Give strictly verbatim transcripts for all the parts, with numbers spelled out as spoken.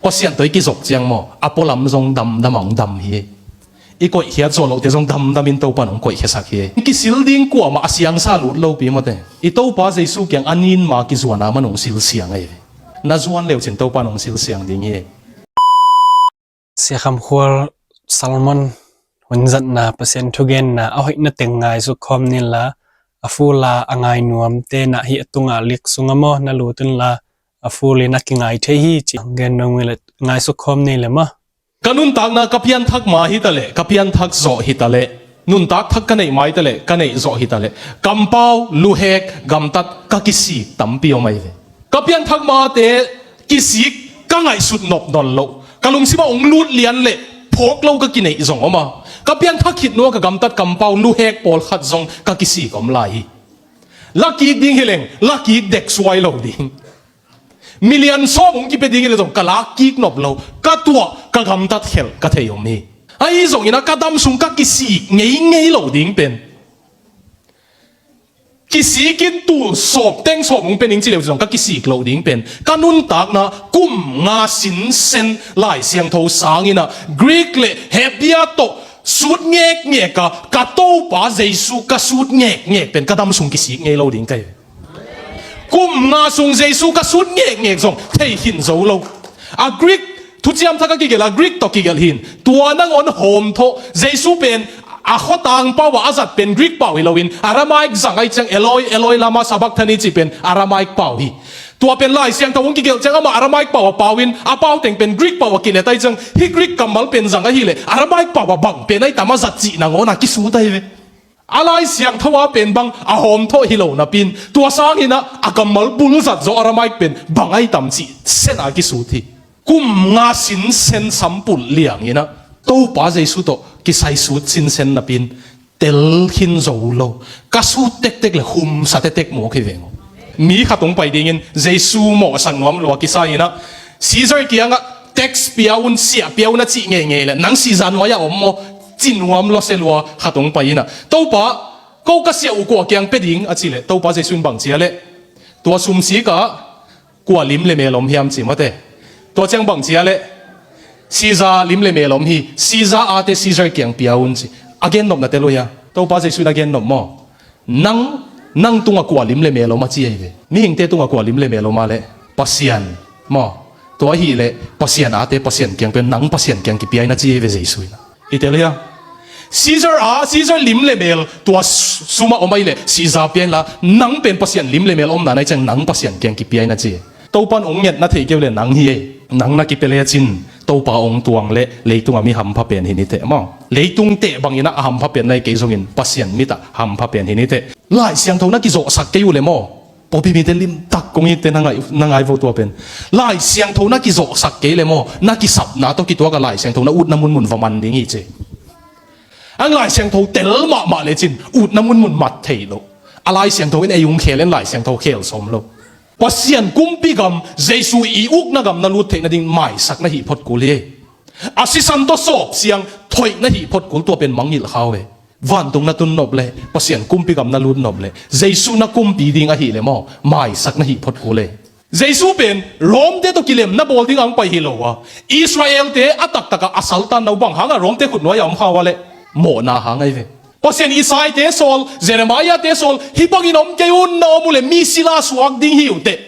Pasian tawh i kizop ciang maw, a pualam zong damdam a hong dam hi. I koihkhiat zawh lohte zong damdamin Topa in hong koihkhiasak hi. Kisil ding kuamah a siangsa lut lopi mawte. I Topa Jesu kiang a nin ma kizuan a man hong silsiang ahi. Na zuan leucin Topa in hong silsiang ding hi. Sia Kham Khual Salmon hun zatna Pasian thugenna a hoihna teng ngaisuk khawm ni la, a fula a ngai nuamte na hih a tungah lik sungah maw na lut un la, a fulin a kingai thei hi ci gen dong le ngaisuk khawm ni le maw. Ka nuntakna ka pianthak ma hi ta leh, ka pianthak zawh hi ta leh, nuntak thak ka neih ma hi ta leh, ka neih zawh hi ta leh, kampau, luhek, gamtat ka kisik tampi om ahi ve. Ka pianthak mate kisik ka ngaihsut nop nawn loh, ka lungsimah hong lut lian leh phawk lo ka kineih zong om a, ka pianthak khit nuah ka gamtat kampau luhek pawlkhat zong ka kisik om lai hi. Lakik ding hileng lakik dek suai lo ding. Milian sawm hong kipia ding hileh zong ka lakkik nop lo, ka tuah ka gamtat khelh ka thei om hi. Ahi zongin a ka dam sung ka kisik ngeingei lo ding pen, kisikin tul sawm teng sawm hong pia ning ci leu zong ka kisik loh ding pen, ka nuntakna kum nga sinsen Lai Siangtho sangin a Greek le Hebia tawh sut ngekngek a ka Topa Jesu ka sut ngekngek pen ka dam sung kisik ngei lo ding ka hi. Kum nga sung Jesu ka sut ngekngek zong thei khin zo lo. A Greek thuciam thak a kigelh a Greek tawh kigelh hin, tua nangawn hawmthawh Jesu pen a khuatang pau a a zat pen Greek pau hi loin Aramaic zang ahi ciang Eloi, Eloi lama sabachthani cih pen Aramaic pau hi. Tua pen Lai Siangtho hong kigelh ciang amah Aramaic pau a pau in a pau teng pen Greek pau a kilet ahi ciang hih Greek kammal pen zang ahileh Aramaic pau a bang pen ahi tam a zat cih nangawn a kisut ahi ve. A Lai Siangtho a pen bang a hawmthawh hi lo napi in tua sangin a a kammal bul zat zaw Aramaic pen bang ahi tam cih sen a kisut hi. Kum nga sinsen sampulh liangin a Topa Jesu tawh kisaisut sinsen napi in tel khin zo lo. Ka sut tektek le humsa tektek mawk hi veng aw. Mi khat hong pai dingin Jesu mawhsak nuam lua kisai in a Caesar kiangah tax pia un, siah pia un a cih ngeingei le nang Caesar nuai-ah om maw ci nuam lua se lua khat hong pai in a, Topa, ko ka siah uh kua kiang pia ding a cih leh Topa Jesu in bang ci a leh, tua sumsik ah kua lim le mel om hiam ci mawte. Tua ciang bang ci a leh, Caesar lim le mel om hi, Caesar ate Caesar kiang pia un ci. A gennopna tel uh hia? Topa Jesu in a gennop maw? Nang, nang tungah kua lim le mel om a ci ahi ve. Mihingte tungah kua lim le mel om a leh Pasian maw? Tua ahileh Pasian ate Pasian kiang pia un, nang Pasian kiang kipia in a ci ahi ve Jesu in a. I tel hia? Caesar a, Caesar lim le mel tua sumah om ahileh Caesar pia inla, nang pen Pasian lim le mel omna na hi ciang nang Pasian kiang kipia in a ci. Topan hong nget na thei kei uh le nang hi ei. Nang na kipia lecin Topa hong tuang le leitungah mi hampha pen hi ni teh maw? Leitung teh bangin a hampha pen na hi kei zongin Pasian mit ah hampha pen hi ni teh. Lai Siangtho na kizawhsak kei uh le maw? Pawlpi mite limtak kong hite na ngai, na ngai vo tua pen. Lai Siangtho na kizawhsak kei le maw? Na kisapna tawh kituak a Lai Siangtho na utna munmun va man ding hi ci. Ang Lai Siangtho tel mahmah lecin utna munmun mat thei lo. A Lai Siangtho in ei hong khel in Lai Siangtho khel sawm lo. Pasian kumpi gam, Jesu i ukna gam na lut theih nading maisak na hih phot kul hi. A sisan tawh sawp siang thoih na hih phot kul tua pen mangngilh kha uh e. Vantung na tun nop le, Pasian kumpi gam na lut nop le, Jesu na kumpi ding ahih le maw, maisak na hih phot kul e. Jesu pen Rom-te tawh kilem na bawl ding a hong pai hi lo a, Israel-te a taktak a a saltan na uh bang hangah Rom-te khut nuai-ah om kha uh a leh, mawhna hang ahi ve. Pasian Isai-te sawl, Jeremiah-te sawl, hih bangin om kei un, na om uh le mi sila suak ding hi uh teh.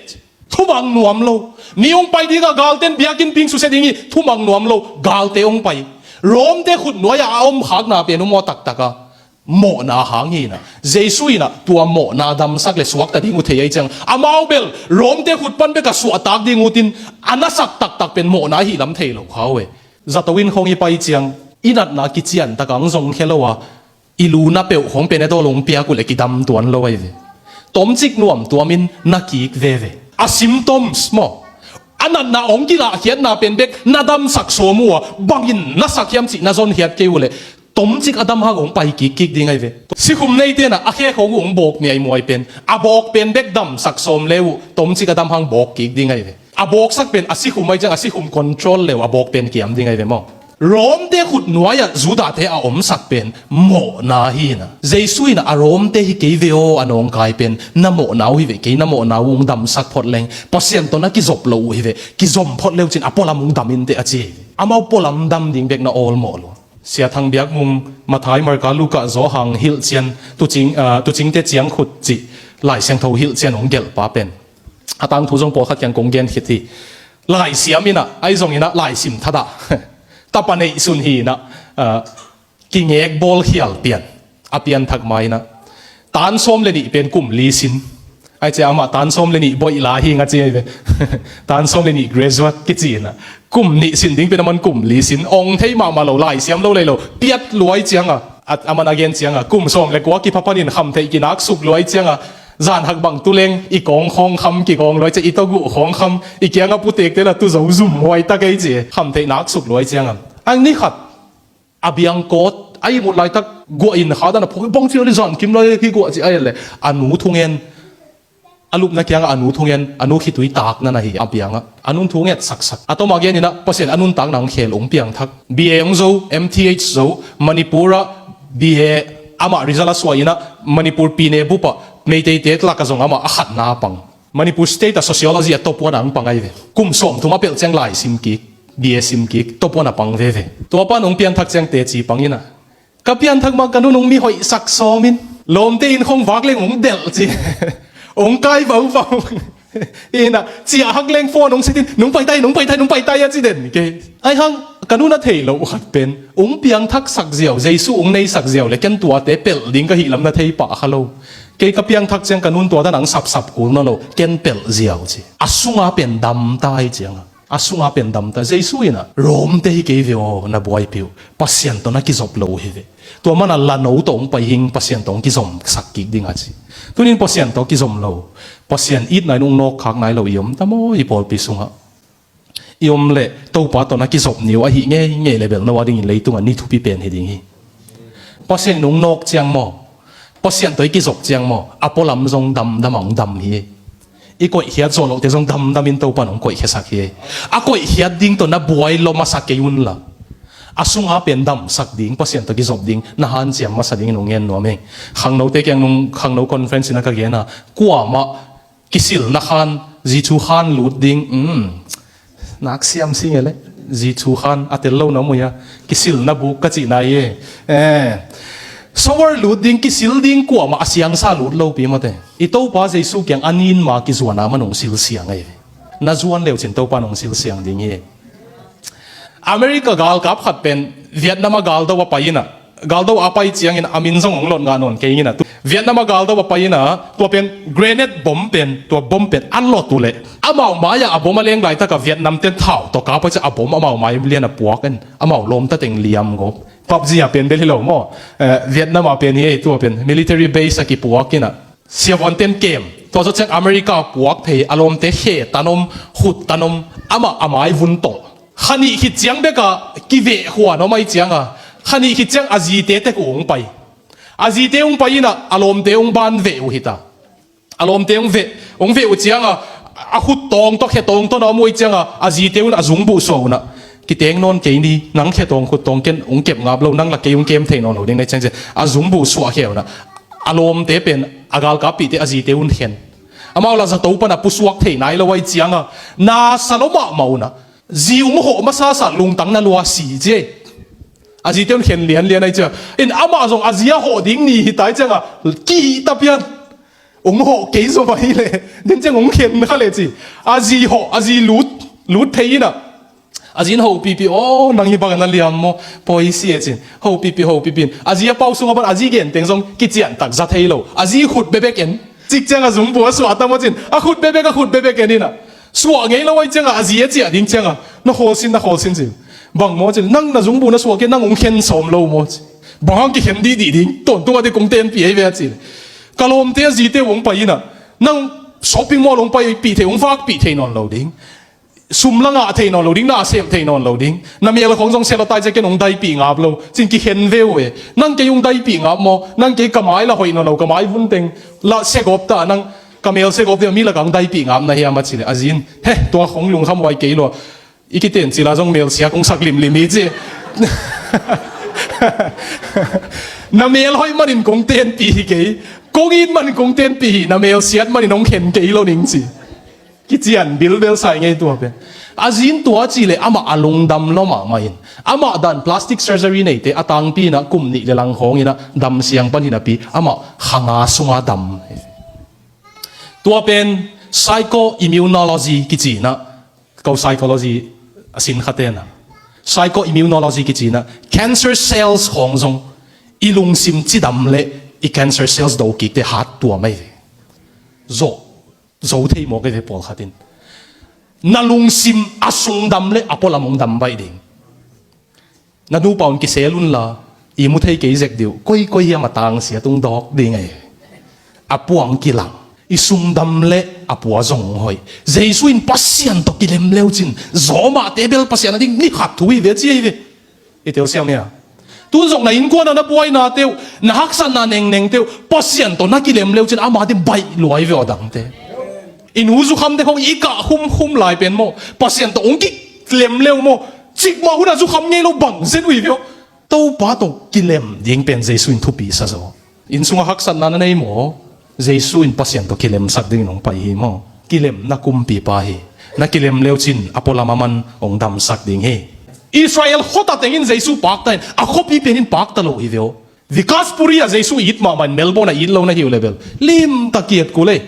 Thumang nuam lo. Mi hong pai dingah galte'n biakinnpi hong susia ding hi, thumang nuam lo. Galte hong pai. Rom-te khut nuai-ah a om khakna pen uh maw taktak a, mawhna hang hi in a, Jesu in a tua mawhna damsak le suakta ding uh thei ahi ciang, amau bel Rom-te khut pan bek a suahtak ding uh tin, a nasak taktak pen mawhna ahi lam thei lo kha uh e. Zato inn khawng i pai ciang i natna kician tak a hong zongkhia lo a, i lu na peuh khawng pen a dawl hong piak uh le kidam tuan lo ahi ve. Tomcik nuam tuamin na kik veve. A symptoms maw, a natna hong kilahkhiatna pen bek na damsak sawm uh a, bangin na sak hiam cih na zonkhiat kei uh le, tomcik a dam hang hong pai kikkik ding ahi ve. Sikhum neite in a khe khawng uh hong bawk niaimuai pen, a bawk pen bek damsak sawm le uh, tomcik a dam hang bawk kik ding ahi ve. A bawksak pen a sikhum ahi ciang a sikhum control le uh a bawk pen kiam ding ahi ve maw? Rom te khut nuai-ah Judah te a omsak pen mawhna hi na. Jesu in a Rom te hi kei ve aw a nawngkai pen na mawhna uh hi ve, kei na mawhna uh hong damsak phot leng Pasian tawh na kizop lo uh hi ve, kizom phot leu cin a pualam hong dam in teh a ci hi ve. Amau pualam dam ding bek na awlmawh lo. Sia Thang Biak Mung Mathai, Marka, Luka, Johan hilhcian, tucing, ah, tucingte ciangkhut cih Lai Siangtho hilhcian hong gelhpa pen a tangthu zong pawlkhat kiang kong gen khit hi. Laisiam in ah, ahi zongin ah laisim that ah tapa neihsun hi in ah, ah, kingek bawl khial pian a pianthak ma in ah tan sawm le nih pen kum li sin. Ahi cia amah tan sawm le nih boih la hi nga ci hi ve. Tan sawm le nih graduate kici in ah kum nih sin ding pen a man kum li sin. Ong thei mahmah lo, laisiam lo lei lo, piat luai cianga a, a man a gen cianga kum sawm le kua kipha panin khamtheih kinaksuk luai cianga zan hak bang tu leng i kawng khawng kham kikawng luai cia, i tawguh khawng kham, i kianga putekte la tu zo zum huai tak ei ci. Khamtheih naksuk luai cianga ang ni khat a biang kawt a ihmut laitak guah in kha dan a phawk bang ci a li zan kim lai hi guah ci a le a nu thungen a lupna kiangah a nu thungen a nu khitui takna na hi a biangah a nun thu nget saksak. A tawmah geninah Pasian a nuntakna hong khel hong piangthak. B A hong zo, M T H zo, Manipur ah B A amah result a suah inah Manipur Pine bupah Meiteite tlakah zong amah a khatna a pang. Manipur State ah Sociology a top one ah hong pang ahi ve. Kum sawmthum a pelh ciang lai sim kik, B A sim kik, top one a pang veve. Tua pan hong pianthak ciang teci pang inah ka pianthak mah ka nun hong mi hoihsak sawmin lawmte inn khong vak leng hong delh ci. Hong kai vauvau. Inah ciah hak leng phone hong sitin nong paitai, nong paitai, nong paitai a ci den kei. Ai hang ka nun a thei lo uh khat pen hong piangthaksak ziau, Jesu hong neisak ziau le ken tuate pelh ding ka hihlam na thei pah kha lo. Kei ka piangthak ciang ka nun tua dan ang sapsap kul nawn lo, ken pelh ziau ci. A sunga pen damtai cianga a sunga pen damta. Jesu inah Rom te hi kei ve aw na buaipih uh, Pasian tawh na kizop lo uh hi ve. Tua mana lano tawh hong pai hing, Pasian tawh hong kizomsak kik ding a ci. Tunin Pasian tawh kizom lo, Pasian itna in hong nawkkhak nai lo i om ta maw i pawlpi sungah? I om leh Topa tawh na kizop ni uh ahi ngeingei le bel no a dingin leitungah ni thupi pen hi ding hi. Pasian in hong nawk ciang maw, Pasian tawh i kizop ciang maw, a pualam zong damdam a hong dam hi. I koihkhiat zawh lohte zong damdamin Topan hong koihkhiasak hi. A koihkhiat ding tawh na buai lua masa kei unla a sunga pen damsak ding, Pasian tawh kizop ding na hanciam masa dingin hong ngen nuam hi. Khangnote kiang nung khangno conference inah ka gena, kuamah kisilna khan zi thu khan lut ding, um, nak siam si nge le zi thu khan a tel lo na muia kisilna buk ka cihna hi. Eh, shower lut ding, kisil ding kuamah a siangsa lut lopi mate. I Topa Jesu kiang a nin ma kizuana man hong silsiang ahi ve. Na zuan leucin Topa nong silsiang ding hi. America galkap khat pen Vietnam a galdo a pai inah, galdo a pai ciangin a min zong hong lot ngah nawn kei inah, Vietnam a galdo a pai inah tua pen grenade bomb pen, tua bomb pen a lot uh leh amau mai-ah a bomb a leng laitakah Vietnam ten thau tawh kap a cia a bomb amau mai lian a puak in amau lawmta teng liam gawp. PUBG a pen bel hi lo maw? Eh, Vietnam a pen hi ei, tua pen military base a kipuak inah siavuanten kem. Tua zawh ciang America puak thei, a lawmte khe tanom, khut tanom, amah a mai vun tolh. Kha nih khit ciang bekah kiveh khuan om ahi cianga kha nih khit ciang a zite tek uh hong pai. A zite hong pai inah a lawmte hong ban veh uh hita. A lawmte hong veh, hong veh uh cianga a khut tawng tawh, khe tawng tawh na om uh ahi cianga a zite un a zungbuh suah unah, kiteng nawn kei ni, nang khe tawng khut tawng ken hong kep ngap lo, nang la kei hong kem thei nawn lo ding na ciang ciang a zungbuh suah khe unah a lawmte pen a galkappihte a zite un khen. Amau la zato pana pusuak thei nai lo ahi cianga na sa lo mahmah unah zi hong hawh masasa lungtang na lua si ci. A zite un khen lianlian ahi cianga in amah zong a zi a hawh ding ni hita ahi cianga kihih ta pian. Hong hawh kei zo mah hileh den ciang hong khen kha leh ci. A zi hawh, a zi lut, lut thei inah a zi in hopihpih, aw nang hi bangin a liam maw, pawi si e cin hopihpih, hopihpih in a zi a pau sungah pan a zi genteng zong kiciantak za thei lo. A zi khut bebek en cik ciang a zungbuh a suah ta maw cin a khut bebek, a khut bebek en inah suah ngei lo ahi cianga a zi a ciah ding cianga na khawlsin, na khawlsin cin. Bang maw cin nang na zungbuh na suah kei, nang hong khen sawm lo maw cin. Bang hang kikhen dihdih ding, tawntung a ding kong tenpih ei ve a cin. Ka lawmte a zite uh hong pai inah nang shopping mall hong paipih thei, hong vakpih thei nawn lo ding. Sum la ngah thei nawn lo ding, na sem thei nawn lo ding. Na mel khong zong sel a tai ciah ken hong daipih ngap lo cin kikhen ve uh e. Nang kei hong daipih ngap maw? Nang kei ka mai la hoih nawn lo, ka mai vun teng la segawp ta, nang ka mel segawp ve mi la ka hong daipih ngap na hiam a ci leh a zi in, he, tua khong lungkham huai kei lua. I kiten cila zong melsiak hong sak limlim hi ci. Na mel hoih manin kong tenpih hi kei, kong it manin kong tenpih hi, na mel siat manin hong khen kei lo ning ci. Kician bilbel sa ing ei tua pen. A zi in tua ci leh amah a lungdam lua mahmah in, amah dan plastic surgery neite a tangpi in ah kum nih le lang khawng in ah damsiang pan hi napi, amah kha nga sung a dam. Tua pen psychoimmunology kici in ah, ko psychology a sin kha ten ah, psychoimmunology kici in ah, cancer cells khawng zong i lungsim cidam leh i cancer cells do kikte hat tuam ahi ve. Zo, zo thei mawk ahi ve pawlkhat in. Na lungsim a sung dam leh a pualam hong dam baih ding. Na nupa un kisel un la, i mu thei kei zek dih uh, koi koi hiam a tangsiat hong dawk ding ahi. A puang kilang, i sung dam leh a pua zong hong hoih. Jesu in Pasian tawh kilem leu cin, zawmahte bel Pasian a ding ni khat thu hi ve ci ahi ve. I telsiam hia? Tun zong na innkuan ah na buainate uh, na haksatna nengnengte uh, Pasian tawh na kilem leu cin ama ding baih lua hi ve aw dangte. I nu zukhamte khawng i kah humhum lai pen maw, Pasian tawh hong kilem leu maw, cikmah hun a zukham ngei lo bang zen uh hi ve aw. Topa tawh kilem ding pen Jesu in thupi sa zaw. Inn sungah haksatna na nei maw, Jesu in Pasian tawh kilemsak dingin hong pai hi maw. Kilemna kumpipa hi. Na kilem leu cin a pualam a man hong damsak ding hi. Israel khuata tengin Jesu pakta in a khuapi pen in pakta lo hi ve aw. Vikasapuri ah Jesu it mahmah in Melbourne ah it lo na hi uh leh bel limtak ki et kul ei.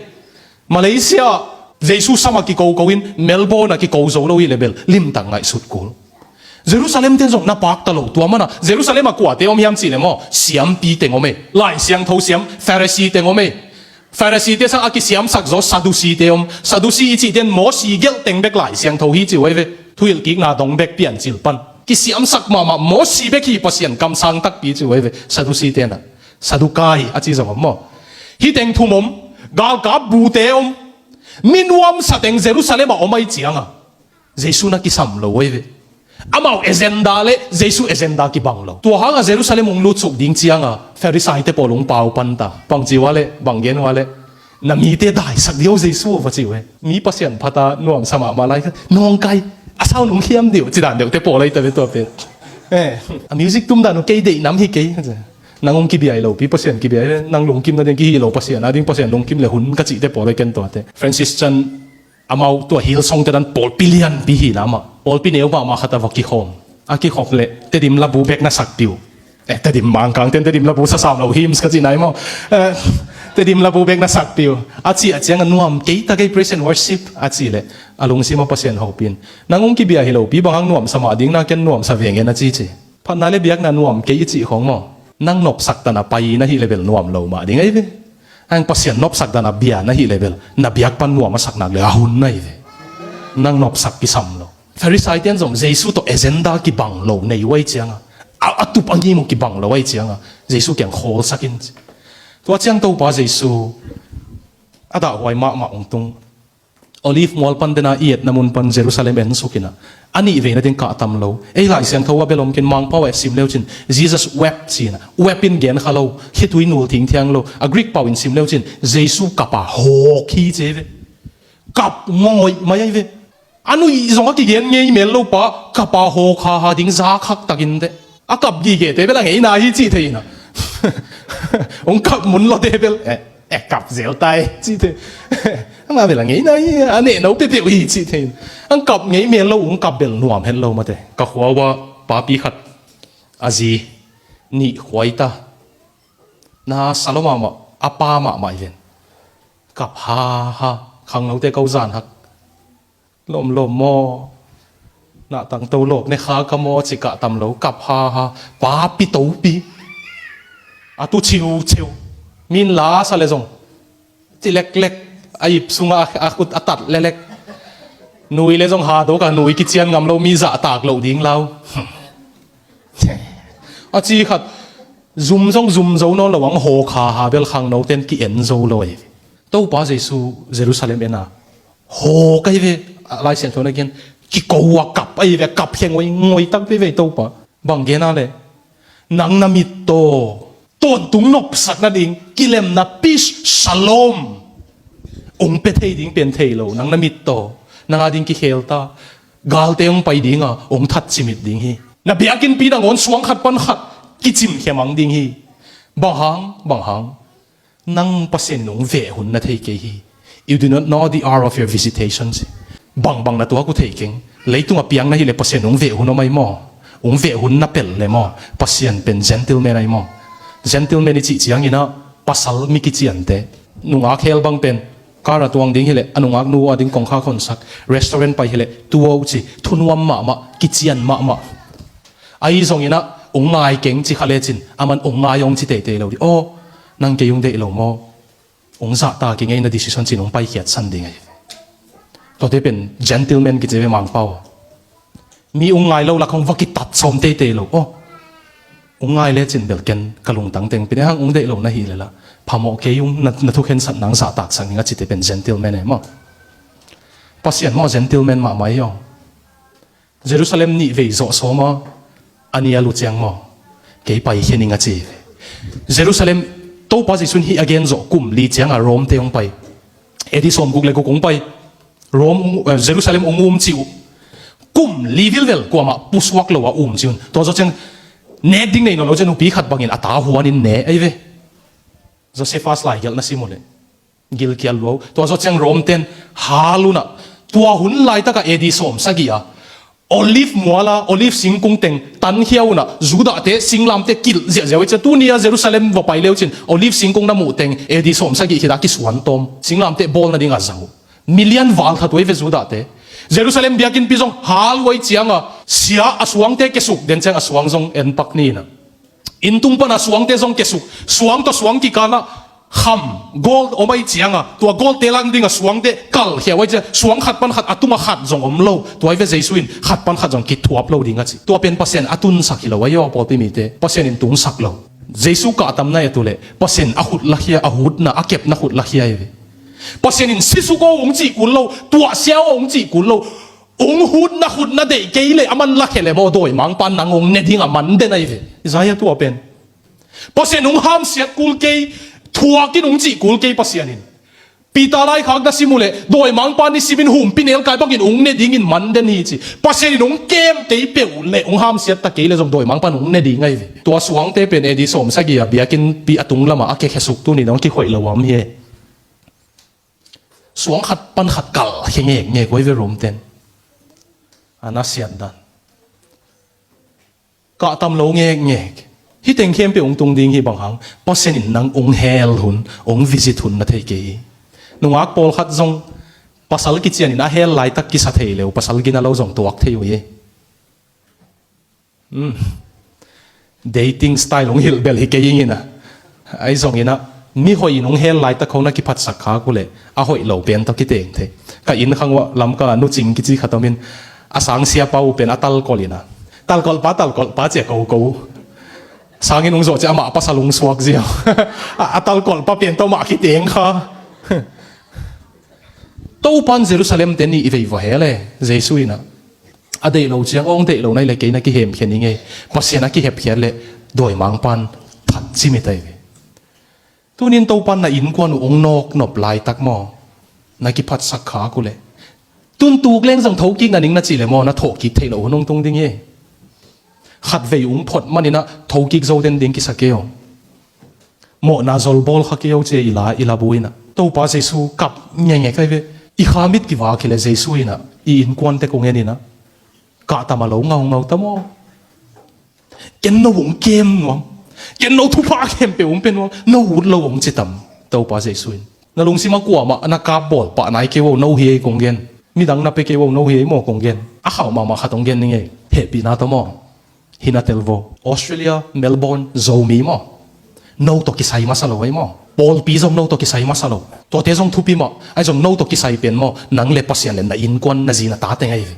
Malaysia, Jesu sam a kiko ko in Melbourne a kiko zo lo hi leh bel limtak ngaihsut kul. Jerusalem ten zong na pakta lo, tua mana Jerusalem a kuate om hiam cih leh maw, siampi teng om e. Lai Siangtho siam, Pharisee teng om e. Pharisee te sang a kisiamsak zaw Sadducee te om. Sadducee i cih ten Mosi gelh teng bek Lai Siangtho hi ci uh ahi ve. Thuhilhkikna dong bek Piancil pan. Kisiamsak mahmah Mosi bek hi Pasian kamsang takpi ci uh ahi ve. Sadducee te na. Sadukai a ci zong om maw. Hih teng thum om, galkap bute om. Mi nuamsa teng Jerusalem ah om ahi cianga Jesu na kisam lo ahi ve. Amau agenda le Jesu agenda kibang lo. Tua hanga Jerusalem hong lutsuk ding cianga Pharisee te pawl hong pau panta. Bang ci ua le, bang gen ua le, na mite daisak dih aw Jesu va ci uh e. Mi Pasian phata nuamsa mahmah lai kha, nawngkai a sau nung khiam dih uh ci dan deuhte pawl ahi ta ve tua pen. Eh, a music tum dan uh kei deih nam hi kei. Nang hong kibia hi lopi Pasian kibia hi, nang lungkim nading kihi lo Pasian ading Pasian lungkim le hun ka cihte pawl ahi ken tuate. Francis Chan amau tua Hillsong te dan pawlpi lianpi hi na amah. Pawlpi neu mahmah khat a va kikhawm. A kikhop leh Tedim labu bek na sakpi uh. Eh, Tedim Mangkang ten Tedim labu sasam lo hymns ka cih nai maw. Eh, Tedim labu bek na sakpi uh. A cih a ciang a nuam kei ta kei praise and worship a cih leh a lungsim a Pasian hopin. Nang hong kibia hi lopi bang hang nuamsa mah ding na ken nuamsa veng en a ci ci. Phatna le biakna nuam kei i cih khawng maw. Nang nopsak dan a pai na hih leh bel nuam lo mah ding ahi ve. Ang Pasian nopsak dan a bia na hih leh bel na biak pan nuam a sak nak leh a hun na hi ve. Nang nopsak kisam lo. Pharisee ten zong Jesu tawh agenda kibang lo nei uh ahi cianga, a, a tup a ngim uh kibang lo ahi cianga Jesu kiang khawlsak in ci. Tua ciang Topa Jesu a dahhuai mahmah hong tung. Olive mual pan dena i etna mun pan Jerusalem en suk in a, a nih veina ding kah tam lo. Ei Lai Siangtho a bel om ken Mangpau a sim leu cin Jesus wept ci in a, wept in gen kha lo, khitui nul thingthiang lo. A Greek pau in sim leu cin Jesu kap a hawk hi ci ve. Kap ngawi mai ahi ve. A nuih zong a kigen ngei mel lo pa kap a hawk haha ding za khak takin teh. A kap gigete bel a ngeina hi cih thei in a. Hong kap mun lawte bel eh, eh, kap zel tai cih thei. Ama bel a ngeina hi, a nehno peuhpeuh hi cih thei in. Ang kap ngei mel lo, hong kap bel nuam het lo mate. Ka khua ua papi khat a zi nih khuai ta. Na sa lo mahmah, a pa mahmah i ven. Kap haha, khangnote ko zan hak. Lawmlawm maw? Nahtang to lawk ne kha ka maw ci kah tam lo, kap haha. Papi topi. A tu chiuchiu. Min la sa le zong ci leklek. A ip sungah a, a khut a tat lelek. Nui le zong ha dawk a nui kician ngam lo mi zahtak loh ding lau. A ci khat zum zong zum zo nawn lo ang hawk haha bel khangnoten ki-en zo lo ahi ve. Topa Jesu Jerusalem en a hawk ahi ve. A Lai Siangtho na gen kiko a kap ahi ve, kap khe ngoi ngoi tak veve Topa. Bang gen a le nang na mittaw tawntung nopsak nading kilemna peace shalom ong pia thei ding pen thei lo, nang na mittaw nang a ding kikhel ta, galte ong pai dinga ong that cimit ding hi. Na biakinnpi nangawn suang khat pan khat kicimkhia mang ding hi. Bang hang, bang hang? Nang Pasian in hong veh hun na thei kei hi. You do not know the hour of your visitation, ci. Bangbang na tuak uh thei keng. Leitungah piang na hih leh Pasian hong veh hun om ahi maw? Hong veh hun na pelh leh maw? Pasian pen gentleman ahi maw? Gentleman i cih ciangin ah pasal mi kiciante, nungak hell bang pen car a tuang ding hi leh a nungak nu a ding kongkhak honsak, restaurant pai hi leh tua uh ci, thunuam mahmah, kician mahmah. Ahi zongin ah hong ngai keng ci kha lecin aman hong ngai hong ci teitei lo ding. Aw, nang kei hong deih lo maw? Hong zahtak ing ei, na decision ci-in hong paikhiatsan ding ahi. Tuate pen gentleman kici ve, Mangpau. Mi hong ngai lo lak hong va kitat sawm teitei lo. Aw, hong ngai lecin bel ken ka lungtang teng pine hang, hong deih lo na hih leh lah phamawh kei ung, na, na thukhensatna hong zahtaksak ning a cite pen gentleman e maw? Pasian maw gentleman mahmah hi aw. Jerusalem nih vei zawh sawm a, a nih a lu ciang maw, kei paikhia ning a ci hi ve. Jerusalem, Topa Jesu in hih a gen zawh kum li ciangah Rome-te hong pai. A D sawmguk le guk hong pai. Rome, eh, Jerusalem hong um cih uh. Kum li vilvel kuamah pusuak lo a um cih un. Tua zawh ciang nek ding nei nawn lo ciang nupi khat bangin a ta huanin ne ahi ve. Josephus laigelh na sim uh leh gilkial lua uh. Tua zawh ciang Rome-ten hal un ah, tua hun laitakah A D sawm sagih a Olive mual a, Olive singkung teng tankhia un ah, Judah-te singlamteh kilh ziahziah uh hi ciang, tuni a Jerusalem va pai le uh cin Olive singkung na muh teng A D sawm sagih khit a kisuan tawm, singlamteh bawl nading a zang uh. Milian val khat uh ahi ve Judah-te. Jerusalem biakinnpi zong hal uh ahi ciangah, sia a suangte kiasuk den ciang a suang zong en pak ni in ah, inn tung pan a suangte zong kiasuk, suang tawh suang kikal ah kham, gold om ahi ciangah, tua gold-te lak ding a suangte kalkhia uh ahi ciang, suang khat pan khat, a tungah khat zong om lo. Tua ahi ve Jesu in khat pan khat zong kithuap lo ding a ci. Tua pen Pasian a tunsak hi lo ahi aw, pawlpi mite. Pasian in tungsak lo. Jesu kahtamna et uh leh Pasian a khut lakhia, a hutna, a kepna khut lakhia ahi ve. Pasian in sisuk aw hong cih kul lo, tuahsia aw hong cih kul lo. Hong hutna khut na deih kei leh aman lakhia leh maw, dawimangpa nang hong ne ding a man den ahi ve. Isaiah tua pen. Pasian hong hamsiat kul kei, thuak in hong cih kul kei Pasian in. Peter laikhak na sim uh leh dawimangpa nisimin humpinelkai bangin hong ne dingin man den hi ci. Pasian in hong kem kei peuh leh hong hamsiat ta kei leh zong dawimangpa in hong ne ding ahi ve. Tua suangte pen A D sawm sagih a biakinnpi a tung lamah a kiakhiasuk tuni dong kikhoih lo a om hi. Suang khat pan khat kalkhia ngekngek uh ahi ve Rome-ten. A na siat dan. Kahtam lo ngekngek. Hih teng khempeuh hong tung ding hi bang hang? Pasian in nang hong hel hun, hong visit hun na thei kei hi. Nungak pawlkhat zong pasal kician in a hel laitak kisa thei le uh, pasal gina lo zong tuak thei uh hi. Hmm. Dating style hong hilh bel hi kei ing in ah. Ahi zongin ah, mi hoih in hong hel laitak khong na kiphatsak khak uh leh a hoih lo pen tawh kiteng thei. Ka inn khang uah Lamka nu Cing kici khat om in, a sang siapa uh pen a talkolh in ah, talkolhpa, talkolhpa ci-a koko. Sanginn hong zawh ciang amah pasal hong suak ziau. A, a talkolhpa pen tawh mah kiteng kha. Topan Jerusalem-te nih vei va hel e, Jesu in ah. A deih lo ciang, hong deih lo na hih leh kei na kihemkhia ning ei. Pasian a kihepkhiat leh dawimangpa'n that cimit ahi ve. Tunin Topan na innkuan uh hong nawknop laitak maw, na kiphatsak khak uh leh, tun tuk leng zong thokik na ning na cih leh maw, na thawhkik theih loh hun hong tung ding hi. Khatvei hong phot manin ah thokik zo den ding kisa kei aw. Mawhna zol bawl kha kei aw ci-a i la, i la bu in ah. Topa Jesu kap ngekngek ahi ve. I kha mit kivak hi leh Jesu in ah i innkuante kong en in ah, kahtam a lo ngaungau ta maw? Ken no hong kem nuam. Ken no thupha khempeuh hong pia nuam. No ut lo hong ci tam, Topa Jesu in. Na lungsim ah kuamah na kap bawl pah nai kei uh aw, no hi ei kong gen. Midang na pia kei uh aw, no hi ei maw kong gen. A khauh mahmah khat hong gen ning ei. Hehpihna tawh maw. Hi na tel vo. Australia, Melbourne, Zomi maw. No tawh kisai masa lo ei maw. Pawlpi zong no tawh kisai masa lo. Tuate zong thupi mah. Ahi zong no tawh kisai pen maw, nang le Pasian le na innkuan, na zi na ta teng ahi ve.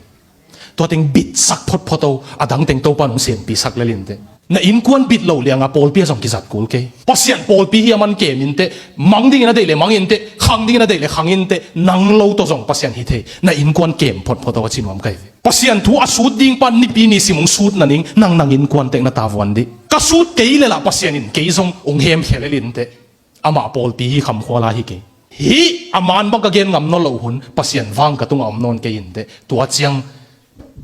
Tua teng bitsak photphot o, a dang teng Topa in hong siampisak lel inteh. Na innkuan bit loh lianga pawlpi ah zong kizat kul kei. Pasian pawlpi hi a man kem inteh, mang dingin a deih le mang inteh, khang dingin a deih le khang inteh, nang lo tawh zong Pasian hi thei. Na innkuan kem photphot o a ci nuam ka hi ve. Pasian thu a sut ding pan nipi ni sim hong sut na ning, nang nang innkuan tek na tavuan dih. Ka sut kei le lah Pasian in kei zong hong hemkhia lel inteh. Amah pawlpi hi khamkhual a hi kei. Hih a man bang ka gen ngam nawn loh hun, Pasian vang ka tungah om nawn kei inteh. Tua ciang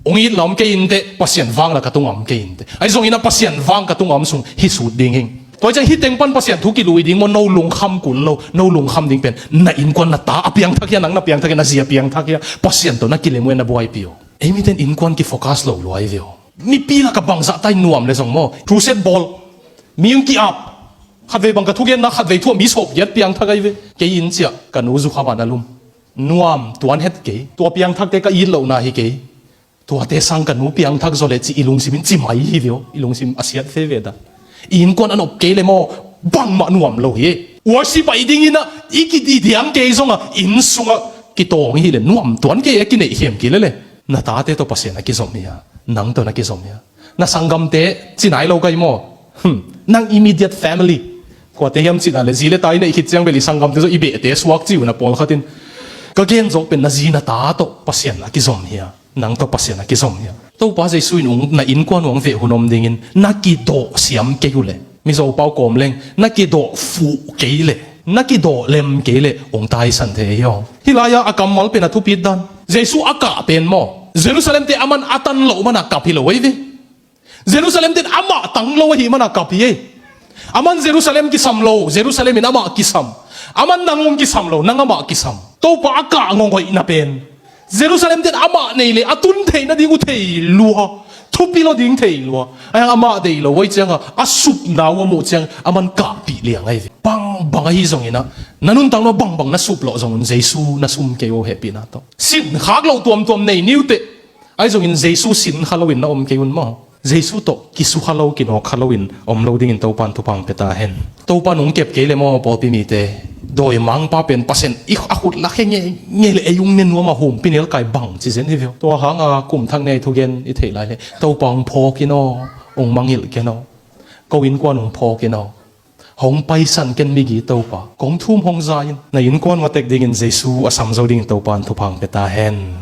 Hong it la om kei inteh, Pasian vang la ka tungah om kei inteh. Ahi zongin a Pasian vang ka tungah om sung hi sut ding hing. Tua ciang hih teng pan Pasian thu kilui ding maw, no lungkham kul lo, no lungkham ding pen na innkuan na ta a piangthak hia, nang na piangthak hia, na zi a piangthak hia, Pasian tawh na kilem uh e, na buaipi uh. Ei miten innkuan kifocus lo lua hi ve aw. Mipi lakah bangzah tai nuam le zong maw, crusade bawl, mi hong ki-ap, khatvei bang ka thugenna khatvei thu ah mi sawmgiat piangthak ahi ve. Kei inn ciah ka nu zukham ah na lum. Nuam tuan het kei. Tua piangthakte ka it lohna hi kei. Tuate sang ka nu piangthak zaw leh cih i lungsim in ci mai hi ve aw. I lungsim a siat fe ve dan. I innkuan a nop kei le maw, bangmah nuam lo hi. Worship ah i ding in ah i ki, i diang kei zongah inn sungah kitawng hi le nuam tuan kei a kineihkhiam kei le le. Na tate tawh Pasian a kizom hia? Nang tawh na kizom hia? Na sanggamte ci nai lo ka hi maw? Hmm. Nang immediate family. Kuate hiam cih na le zi le ta i neih khit ciang bel i sanggamte zong i behte suak ci uh na pawlkhat in. Ka gen zawk pen na zi na ta tawh Pasian a kizom hia? Nang tawh Pasian a kizom hia? Topa Jesu in ung na innkuan uh hong veh hun om dingin na kidawh siam kei uh leh, Mizo pau kawm leng, na kidawh fuh kei leh, na kidawh lem kei leh hong taisan thei hi aw. Hih lai-ah a kammal pen a thupit dan. Jesu a kah pen maw, Jerusalem te a man a tan loh mana kap hi lo ahi ve. Jerusalem ten amah tang lo ahih mana kap hi ei. A man Jerusalem kisam lo, Jerusalem in amah kisam. A man nang hong kisam lo, nang amah kisam. Topa a kah ngonghoihna pen Jerusalem ten amah nei le a tun theihna ding uh thei lua, thupi lo ding thei lua. Ahi hang amah deih lo uh ahi cianga a supna uh a muh ciang a man kahpih liang ahi ve. Bangbang ahi zongin ah na nuntakna bangbang na sup lawh zong un Jesu na sum kei uh hehpihna tawh. Sinkhak loh tuamtuam nei ni uh teh. Ahi zongin Jesu sin kha loin na om kei un maw? Jesu tawh kisukha lo, kinawkkha loin om lo dingin Topan thupha hong pia ta hen. Topan hong kep kei le maw pawlpi mite, dawimangpa pen Pasian i a khut lak he ngeingei le ei hong ne nuam a humpi nelkai bangci zen hi veu. Tua hanga kum thak nei thugen i theih lai le Topa hong phawk in aw, hong mangngilh ken aw. Ko innkuan hong phawk in aw. Hong paisan ken migi Topa, kong thum hong za in. Na innkuan uh a tek dingin Jesu a sam zo dingin Topan thupha hong pia ta hen.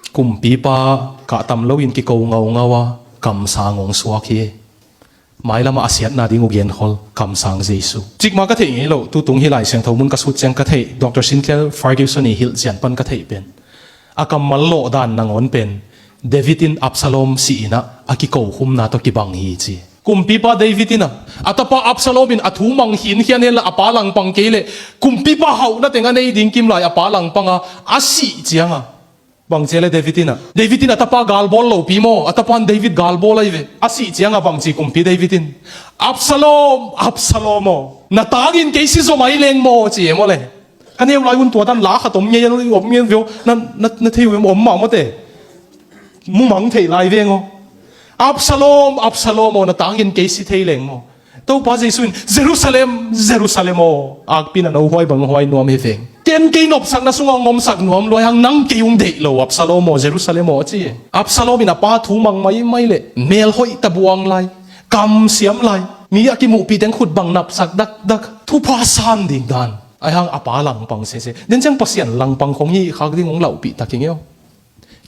Kumpipa kah tam loin kiko ngaungau a, kamsang hong suak hi. Mailamah a siatna ding uh genkhol, kamsang Jesu. Cikmah ka theih ngei loh, tutung hih Lai Siangtho mun ka sut ciang ka theih, Doctor Sinclair Ferguson i hilh cian pan ka theih pen, a kammal lawhdan nangawn pen David in Absalom sih in ah a kikokhumna tawh kibang hi ci. Kumpipa David in ah a tapa Absalom in a thu mang khinkhian henla a pa langpang kei leh kumpipa hauhna teng a nei ding kimlai a pa langpanga a sih cianga bangci le David in ah, David in a tapa galbawl lopi maw, a tapa in David galbawl ahi ve. A sih cianga bangci kumpi David in, Absalom, Absalom aw, na tangin kei si zaw mai leng maw ci e maw le. Ka neu lai un tua dan la khat om ngei, om ngei veu, na, na, na thei uh em, om mah mawte. Mumang thei lai veng aw. Absalom, Absalom aw, na tangin kei si thei leng maw. Topa Jesu in, Jerusalem, Jerusalem aw, akpi na no huai bang huai nuam hi veng. Ken kei nopsakna sungah hong omsak nuam luai hang nang kei hong deih lo, Absalom aw, Jerusalem aw, a ci. Absalom in a pa thu mang maimai leh, mel hoih tabuang lai, kamsiam lai, mi a kimuhpih teng khut bang napsak dakdak, thupha san ding dan. Ahi hang a pa langpang sese. Den ciang Pasian langpang khong hi khak ding hong laupih tak hi ngei aw.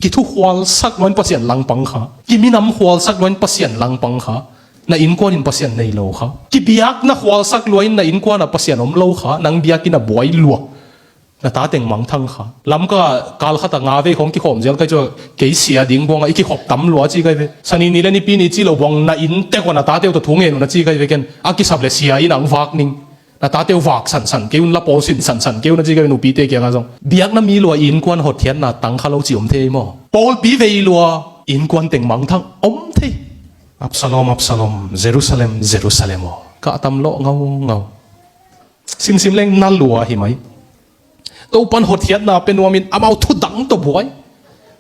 Kithukhualsak luain Pasian langpang kha. Kiminam khualsak luain Pasian langpang kha. Na innkuanin Pasian nei lo kha. Kibiakna khualsak luain na innkuanah Pasian om lo kha. Nang biakinn a buai lua. Na tateng mangthang kha. Lamka kal khatah nga vei khong kikhawm zel kai cu kei sia ding buangah i kikhop tam lua ci kai ve. Sani ni le nipi ni ci lo buang na inn tek uh na tate uh tawh thu ngen uh na ci kai ve ken. A kisap le sia in ang vak ning. Na tate uh vak sansan kei un, la pawl sin sansan kei un a ci ka nupite kiangah zong. Biakna mi lua i innkuan hotkhiatna tang kha lo ci om thei maw? Pawlpi vei lua i innkuan teng mangthang om thei. Absalom, Absalom, Jerusalem, Jerusalem aw. Kah tam lawh ngaungau. Simsim leng na lua hi mai. Topan hotkhiatna pe nuamin amau thudang tawh buai.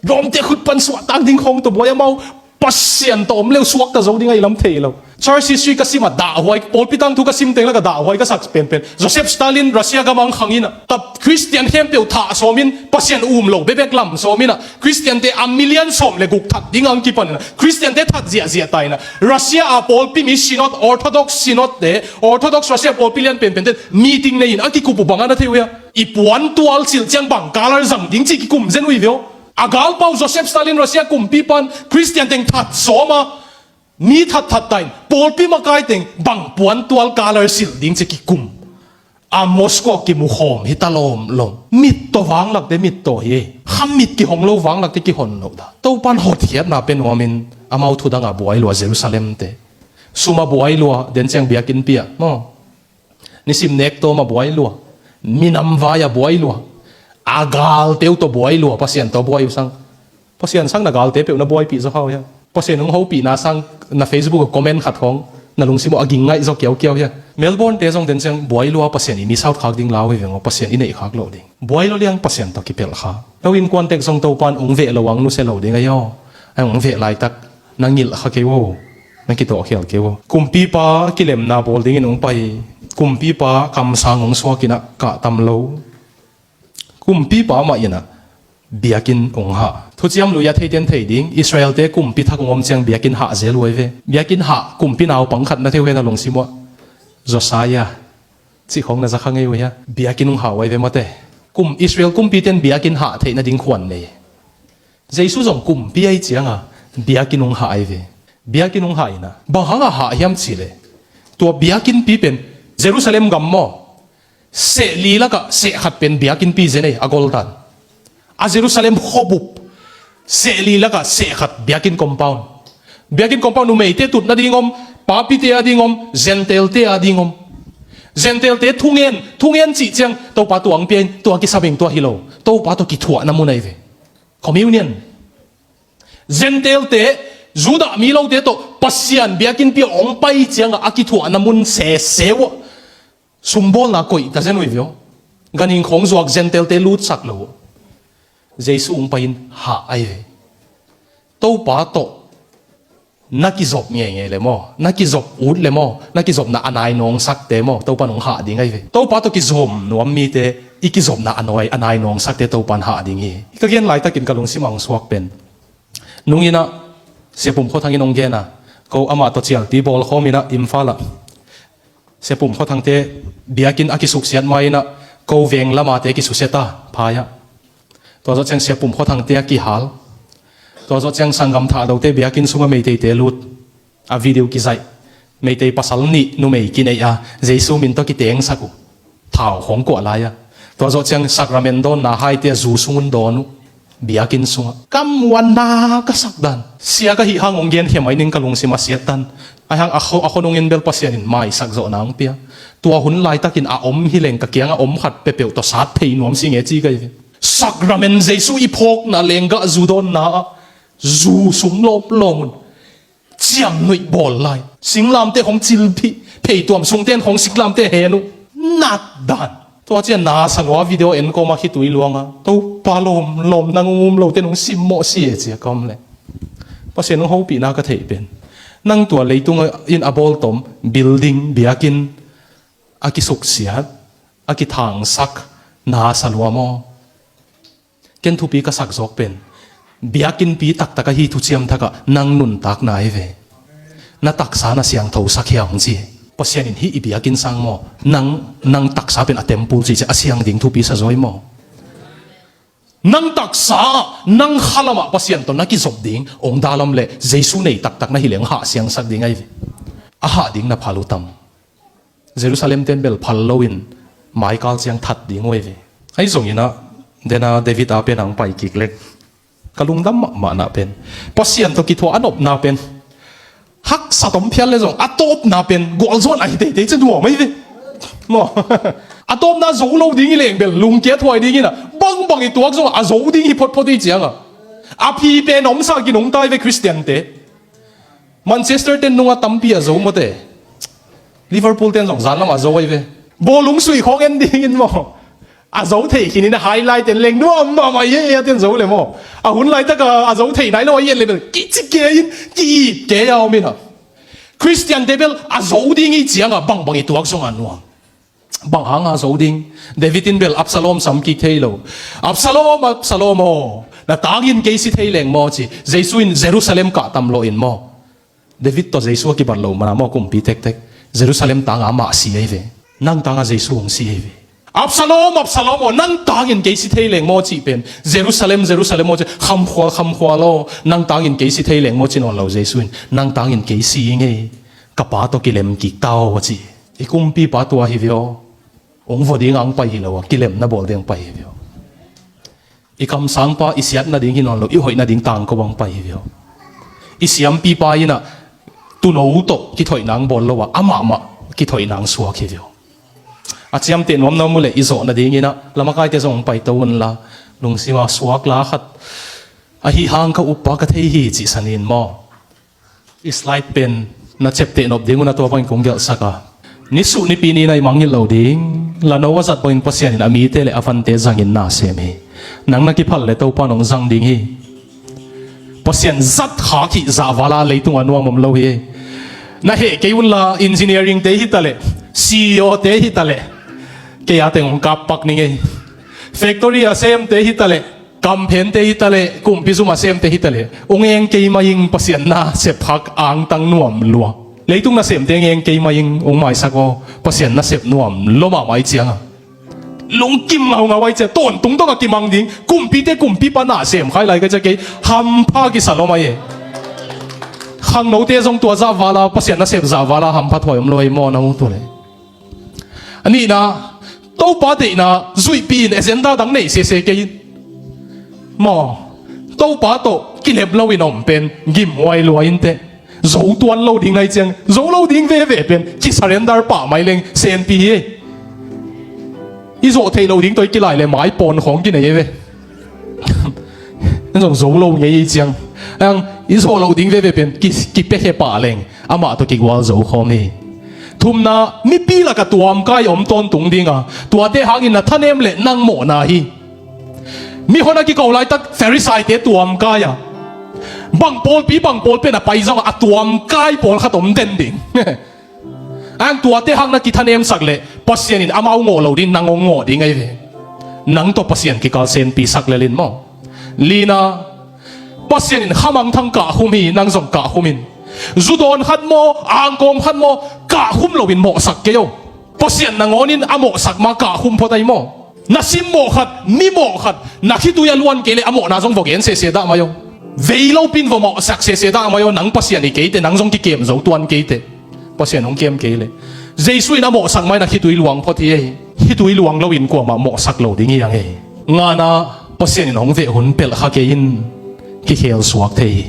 Lawmte khut pan suahtak ding khawng tawh buai, amau Pasian tawh om leu suakta zo ding a i lam thei lo. Church history ka sim a dahhuai, pawlpi tangthu ka sim teng lak a dahhuai ka sak penpen. Joseph Stalin Russia gam ang khang in a, ta Christian khempeuh thah sawmin Pasian um lo bebek lam sawmin a, Christian te a million sawm le guk that ding ang kipan in a, Christian te that ziahziah ta in a, Russia a pawlpi mi synod, Orthodox synod te, Orthodox Russia pawlpi lian penpen te meeting nei in a kikup uh bang a na thei uh hia? I puantual silh ciang bang color zang ding ci kikum zen uh hi veu. A galpau Joseph Stalin Russia kumpipan Christian teng that sawm a, mi thatthat ta in pawlpi makai teng bang puantual color silh ding ci kikum. A Moscow kimu khawm hi ta lawmlawm. Mit tawh vanglakte mit tawh hi. Kha mit kihong lo vanglakte kihon lo ta. Topan hotkhiatna pe nuamin amau thudangah buai lua Jerusalemte. Suma buai lua, den ciang biakinnpi ah maw. Nisim nek tawma buai lua. Minam vai-a buai lua. A galte uh tawh buai lua, Pasian tawh buai uh sang. Pasian sang na galte peuh na buaipih zaw kha uh hia? Pasian hong hopihna sang na Facebook ah comment khat khawng na lungsim uh a ging ngaih zaw kiaukiau hia? Melbourne te zong den ciang buai lua, Pasian i misaut khak ding lau hi veng aw, Pasian i neih khak loh ding. Buai lo liang Pasian tawh kipelh kha. No innkuan tek zong Topan hong veh lo ang nusia lo ding ahi aw. Ai hong veh laitak na ngilh kha kei uh. Na kitawhkhial kei uh. Kumpipa kilemna bawl dingin hong pai. Kumpipa kamsang hong suak inah kah tam lo. Kumpipa mah inah biakinn hong hah. Thuciam Lui a theiten thei ding, Israelte kumpi thak hong om ciang biakinn hah zel uh ai ve. Biakinn hah kumpi naupang khat na thei uh hia na lungsim uh ah? Josiah cih khawng na za kha ngei uh hia? Biakinn hong hah uh ai ve mate. Kum Israel kumpite in biakinn hah theih nading khuan nei. Jesu zong kumpi ahi cianga biakinn hong hah ai ve. Biakinn hong hah inah bang hangah hah hiam cihleh, tua biakinnpi pen Jerusalem gam maw, seh li lakah seh khat pen biakinnpi zen ei a goldan. A Jerusalem khuabup seh li lakah seh khat biakinn compound. Biakinn compound numeite tut nading om, papite ading om, Gentile-te ading om. Gentile-te thungen, thungen cih ciang Topa tua hong pia in, tua kisam ing, tua hi lo. Topa tawh kithuahna mun ai ve. Communion. Gentile-te, Judah mi lote tawh Pasian biakinnpi hong pai ciangah a kithuahna mun sese uh ah sumbawlna koih ta zen uh hi vio. Ganhing khawng zuak Gentile-te lutsak lo uh. Jesu hong pai in hah ai ve. Topa tawh na kizop ngeingei le maw, na kizop ut le maw, na kizopna a nai nawngsakte maw, Topa nong hah ding ai ve. Topa tawh kizom nuam mite i kizopna a nai, a nai nawngsakte Topa in hah ding hi. Ka gen laitakin ka lungsim ah hong suak pen, nung inah Sia Pum Khua Thang in hong gen a, ko amah tawh cialti bawl khawm inah Imphal ah Sia Pum Khua Thangte biakinn a kisuksiat ma inah ko veng lamate kisusia ta phai ah. Tua zawh ciang Sia Pum Khua Thangte a kihal. Tua zawh ciang sanggam Thahdote biakinn sungah Meiteite lut. A video kizaih. Meitei pasal nih numei kineih a Jesu min tawh kitengsak uh. Thau khawng kuah lai a. Tua zawh ciang sakramen dawnna haite a zu sungun dawn uh. Biakinn sungah ka muanna ka sakdan, sia ka hih hang hong genkhia mai ning, ka lungsim a siattan. Ahi hang a kho, a khonungin bel Pasian in maisak zawhna hong pia. Tua hun laitakin a om hileng ka kiangah om khat peuhpeuh tawh sat thei nuam si nge ci ka hi ve. Sakramen Jesu i phawkna lenggah zu dawnna ah zu sung lawmlawm un ciamnuih bawl lai. Singlamteh khawng cilphih, pheituam sungten khawng singlamteh hen uh. Natdan. Tua ciang na sa lua video en kawma khitui luanga Topa lawmlawm nang um lote nong simmawh si e cia ka om leh. Pasian hong hopihna ka theih pen nang tua leitung in a bawltom building, biakinn a kisuksiat, a kithangsak na sa lua maw? Ken thupi ka sak zawk pen biakinnpi taktak ahi thuciam thakah nang nuntakna hi ve. Na taksa na siangthosak hia hong ci. Pasian in hih i biakinn sang maw, nang, nang taksa pen a temple ci ciah a siang ding thupi sa zaw hi maw? Nang taksa ah, nang khalamah Pasian tawh na kizop ding hong dalam leh Jesu nei taktak na hi leh hong hah siangsak ding ahi ve. A hah ding na phal uh tam? Jerusalem ten bel phal loin maikal ciang that ding uh ahi ve. Ahi zongin ah, dena David a pen ang pai kik lek ka lungdam mahmahna pen Pasian tawh kithuah a nopna pen haksa tom phial le zong a tawpna pen gualzuan ahi teitei ci nuam ahi ve. Maw? A tawpna zo lo ding i leng bel lungkia thuai dingin ah bangbang i tuak zong a zo ding hi photphot i cianga a phi pen omsa kinungtai ve Khristiante. Manchester ten nunga tampi a zo mawte. Liverpool ten zong zan lamah a zo ahi ve. Bawlung suih khawng en dingin maw? A zo thei khinin a highlight ten leng nuam mahmah hi e, a ten zo le maw? A hun laitaka a zo thei nai lo a i en le bel kici kei in, ki-it kei a om in a. Khristiante bel a zo ding i cianga bangbang i tuak zonga nuam. Bang hanga zo ding? David in bel Absalom sam kik thei lo. Absalom, Absalom aw, na tangin kei si thei leng maw ci. Jesu in Jerusalem kah tam lawh in maw? David tawh Jesu a kibat lo mana maw, kumpi tektek. Jerusalem tanga mah si ahi ve. Nang tanga Jesu hong si ahi ve. Absalom, Absalom aw, nang tangin kei si thei leng maw cih pen Jerusalem, Jerusalem aw ci, khamkhual, khamkhual aw, nang tangin kei si thei leng maw ci nawn lo Jesu in, nang tangin kei si ing ei, ka Pa tawh kilem kik ta aw ci. I kumpipa tua hi ve aw. Hong vua ding ang pai hi lo a, kilemna bawl ding pai hi viau. I kamsangpa i siatna ding hi nawn lo, i hoihna ding tangko bang pai hi viau. I siampipa in ah tuuno tawh kithoihna ang bawl lo a, amah mah kithoihna ang suak hi viau. A ciamteh nuam nuam uh leh i zawh nadingin ah lamakaite zong hong paito unla, lungsima suak la khat ahi hang ka uppa ka thei hi cih sanin maw. I slide pen na ciapteh nop ding un a, tua bangin kong gelhsak a, nisuh nipi ni-in ah i mangngilh lo ding. Lano a zat bangin Pasian in a mite le a vante zangin na sem hi. Nang na kiphal leh Topa in hong zang ding hi. Pasian zat khak hi zahval a, leitung ah nuam om lo hi. Na heh kei unla, engineering te hi taleh, C E O te hi taleh, kei a teng hong kap pak ning ei. Factory a semte hi taleh, kamphente hi taleh, kumpi zum a semte hi taleh, hong eng kei mai ing, Pasian nasep hak angtang nuam lua. Leitung nasemte hong eng kei mai ing, hong maisak aw, Pasian nasep nuam lua mahmah ahih ciangin. Lungkim ngaungau ahih ciang, tawntung dong a kimang ding, kumpite kumpipa nasem kha lai ka ci a, kei hampha kisa lua mai e. Khangnote zong tua zahval a, Pasian nasep zahval a hampha thuai om lo hi maw, na mu tu le. A nihna, Topa deihna zuihpih in, agenda dang nei sese kei in. Maw, Topa tawh kilem lo in om pen gimhuai lua inteh. Zo tuan lo ding na hih ciang, zo lo ding veve pen kisurrender pah mai leng senpi hi ei. I zawh theih loh ding tawh i kilai leh mai pawn khawng kinei ei ve. Zong zo lo ngei ahih ciang, ang i zawh loh ding veve pen ki, kipiakhia pah leng amah tawh kigualzo khawm hi. Thumna, mipi lakah tuamkai om tawntung ding a, tuate hangin na thanem le nang mawhna hi. Mihon a kiko laitak Farisaite tuamkai a, bang pawlpi bang pawlpi na pai zongin a tuamkai pawlkhat om den ding. Ang tuate hang na kithanemsak leh Pasian in amau ngawh lo ding, nang hong ngawh ding ahi ve. Nang tawh Pasian kikal senpi sak lel in maw. Lina, Pasian in khamangthang kahkhum hi, nang zong kahkhum in. Zu dawn khat maw, angkawm khat maw, kahkhum loin mawhsak kei aw. Pasian nangawn in a mawhsak ma kahkhum phot ahi maw. Na simmawh khat, mimawh khat, na khitui a luan kei leh a mawhna zong vawgen sese dah mai aw. Vei lopin va mawhsak sese dah mai aw, nang Pasian hi kei teh, nang zong kikem zo tuan kei teh. Pasian hong kem kei leh. Jesu in a mawhsak mai na khitui luang phot hi ei. Khitui luang loin kuamah mawhsak lo ding hi ang ei. Ngana, Pasian in hong veh hun pelh kha kei in, kikhel suak thei hi.